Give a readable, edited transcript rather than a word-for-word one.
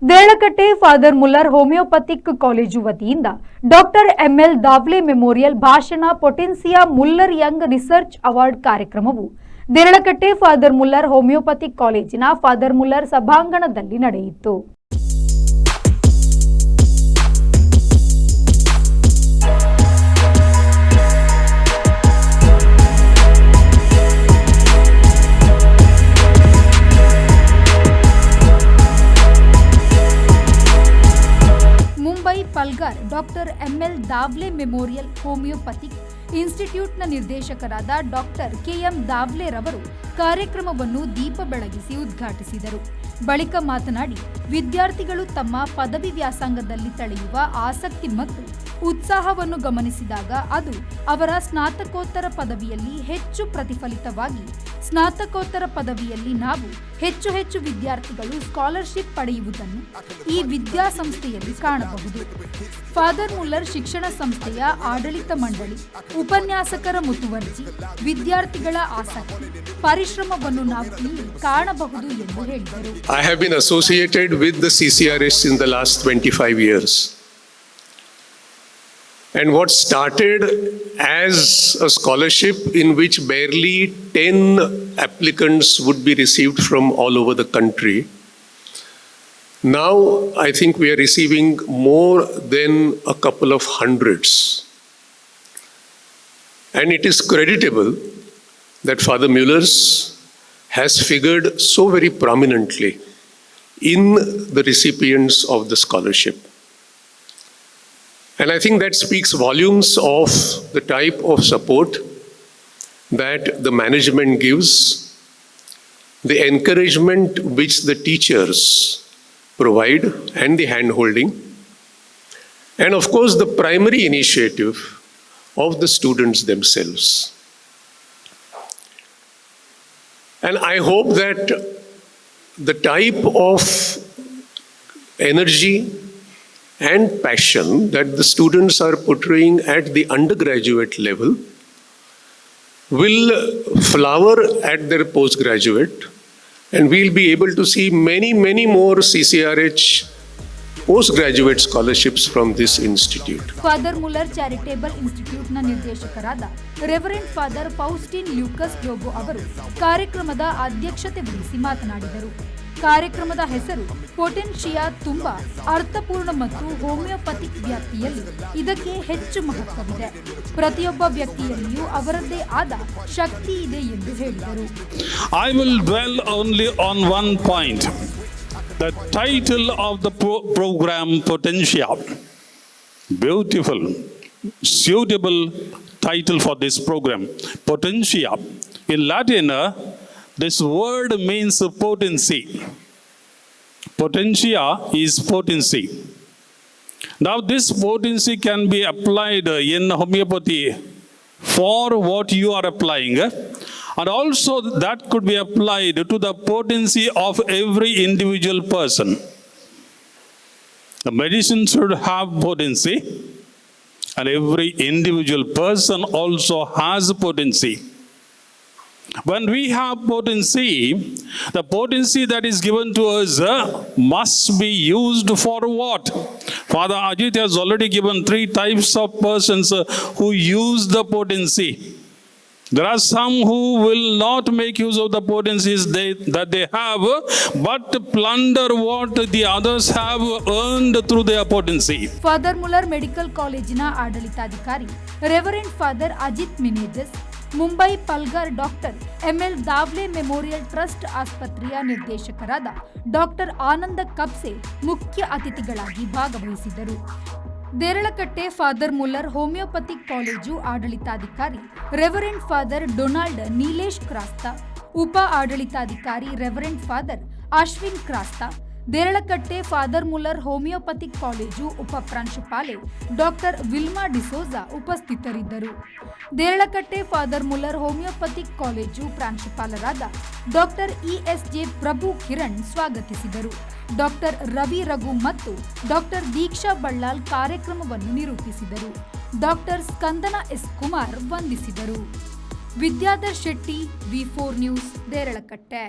Deralakatte father Muller homeopathic college ವತಿಯಿಂದ doctor ML Dawle memorial ಭಾಷಣ potentia Muller young research award ಕಾರ್ಯಕ್ರಮವು Deralakatte father Muller homoeopathic ಕಾಲೇಜಿನ father Muller ಸಭಾಂಗಣದಲ್ಲಿ ನಡೆಯಿತು. Mumbai Palghar doctor ML Dawle memorial homoeopathic ಇನ್ಸ್ಟಿಟ್ಯೂಟ್ನ ನಿರ್ದೇಶಕರಾದ ಡಾಕ್ಟರ್ ಕೆಎಂ ದಾವ್ಲೆರವರು ಕಾರ್ಯಕ್ರಮವನ್ನು ದೀಪ ಬೆಳಗಿಸಿ ಉದ್ಘಾಟಿಸಿದರು. ಬಳಿಕ ಮಾತನಾಡಿ, ವಿದ್ಯಾರ್ಥಿಗಳು ತಮ್ಮ ಪದವಿ ವ್ಯಾಸಂಗದಲ್ಲಿ ತಳೆಯುವ ಆಸಕ್ತಿ ಮತ್ತು ಉತ್ಸಾಹವನ್ನು ಗಮನಿಸಿದಾಗ ಅದು ಅವರ ಸ್ನಾತಕೋತ್ತರ ಪದವಿಯಲ್ಲಿ ಹೆಚ್ಚು ಪ್ರತಿಫಲಿತವಾಗಿ, ಸ್ನಾತಕೋತ್ತರ ಪದವಿಯಲ್ಲಿ ನಾವು ಹೆಚ್ಚು ಹೆಚ್ಚು ವಿದ್ಯಾರ್ಥಿಗಳು ಸ್ಕಾಲರ್ಶಿಪ್ ಪಡೆಯುವುದನ್ನು ಈ ವಿದ್ಯಾಸಂಸ್ಥೆಯಲ್ಲಿ ಕಾಣಬಹುದು. ಫಾದರ್ ಮುಲ್ಲರ್ ಶಿಕ್ಷಣ ಸಂಸ್ಥೆಯ ಆಡಳಿತ ಮಂಡಳಿ, ಉಪನ್ಯಾಸಕರ ಮುತುವರ್ಜಿ, ವಿದ್ಯಾರ್ಥಿಗಳ ಆಸಕ್ತಿ, ಪರಿಶ್ರಮವನ್ನು ನಾವು ಇಲ್ಲಿ ಕಾಣಬಹುದು ಎಂದು ಹೇಳಿದರು. I have been associated with the CCRS in the last 25 years. And what started as a scholarship in which barely 10 applicants would be received from all over the country, now I think we are receiving more than a couple of hundreds. And it is creditable that Father Muller's has figured so very prominently in the recipients of the scholarship. And I think that speaks volumes of the type of support that the management gives, the encouragement which the teachers provide, and the hand holding, and of course, the primary initiative of the students themselves. And I hope that the type of energy and passion that the students are portraying at the undergraduate level will flower at their postgraduate, and we'll be able to see many, many more CCRH postgraduate scholarships from this institute. Father Muller charitable ಇನ್ಸ್ಟಿಟ್ಯೂಟ್ನ ನಿರ್ದೇಶಕರಾದ reverend father ಫೌಸ್ಟಿನ್ Lucas Lobo ಅವರು ಕಾರ್ಯಕ್ರಮದ ಅಧ್ಯಕ್ಷತೆ ವಹಿಸಿ ಮಾತನಾಡಿದರು. ಕಾರ್ಯಕ್ರಮದ ಹೆಸರು ಪೊಟೆನ್ಷಿಯಾ ತುಂಬಾ ಅರ್ಥಪೂರ್ಣ ಮತ್ತು ಹೋಮಿಯೋಪತಿಕ್ ವ್ಯಾಪ್ತಿಯಲ್ಲಿ ಇದಕ್ಕೆ ಹೆಚ್ಚು ಮಹತ್ವವಿದೆ. ಪ್ರತಿಯೊಬ್ಬ ವ್ಯಕ್ತಿಯಲ್ಲಿಯೂ ಅವರದ್ದೇ ಆದ ಶಕ್ತಿ ಇದೆ ಎಂದು ಹೇಳಿದರು. I will dwell only on one point: the title of the program, Potentia. Beautiful, suitable title for this program, Potentia. In Latin, this word means potency. Potentia is potency. Now, this potency can be applied in homeopathy for what you are applying, and also that could be applied to the potency of every individual person. The medicine should have potency, and every individual person also has potency. When we have potency, the potency that is given to us must be used for what? Father Ajit has already given three types of persons who use the potency. There are some who will not make use of the potencies that they have, but plunder what the others have earned through their potency. Father Muller medical ಕಾಲೇಜಿನ ಆಡಳಿತಾಧಿಕಾರಿ reverend father Ajit Menezes, Mumbai Palghar doctor ML Dawle memorial trust ಆಸ್ಪತ್ರೆಯ ನಿರ್ದೇಶಕರಾದ doctor Anand Kapse ಮುಖ್ಯ ಅತಿಥಿಗಳಾಗಿ ಭಾಗವಹಿಸಿದ್ದರು. Deralakatte father Muller homoeopathic college ಆಡಳಿತಾಧಿಕಾರಿ reverend father Donald Nilesh Crasta, ಉಪ ಆಡಳಿತಾಧಿಕಾರಿ reverend father Ashwin Crasta, Deralakatte father Muller homoeopathic college ಉಪ ಪ್ರಾಂಶುಪಾಲೆ ಡಾಕ್ಟರ್ ವಿಲ್ಮಾ ಡಿಸೋಜಾ ಉಪಸ್ಥಿತರಿದ್ದರು. Deralakatte father Muller homoeopathic college ಪ್ರಾಂಶುಪಾಲರಾದ ಡಾಕ್ಟರ್ ಇಎಸ್ಜೆ ಪ್ರಭು ಕಿರಣ್ ಸ್ವಾಗತಿಸಿದರು. ಡಾಕ್ಟರ್ ರವಿ ರಘು ಮತ್ತು ಡಾಕ್ಟರ್ ದೀಕ್ಷಾ ಬಳ್ಳಾಲ್ ಕಾರ್ಯಕ್ರಮವನ್ನು ನಿರೂಪಿಸಿದರು. ಡಾಕ್ಟರ್ ಸ್ಕಂದನ ಎಸ್ ಕುಮಾರ್ ವಂದಿಸಿದರು. Vidyadhar Shetty, V four news, Deralakatte.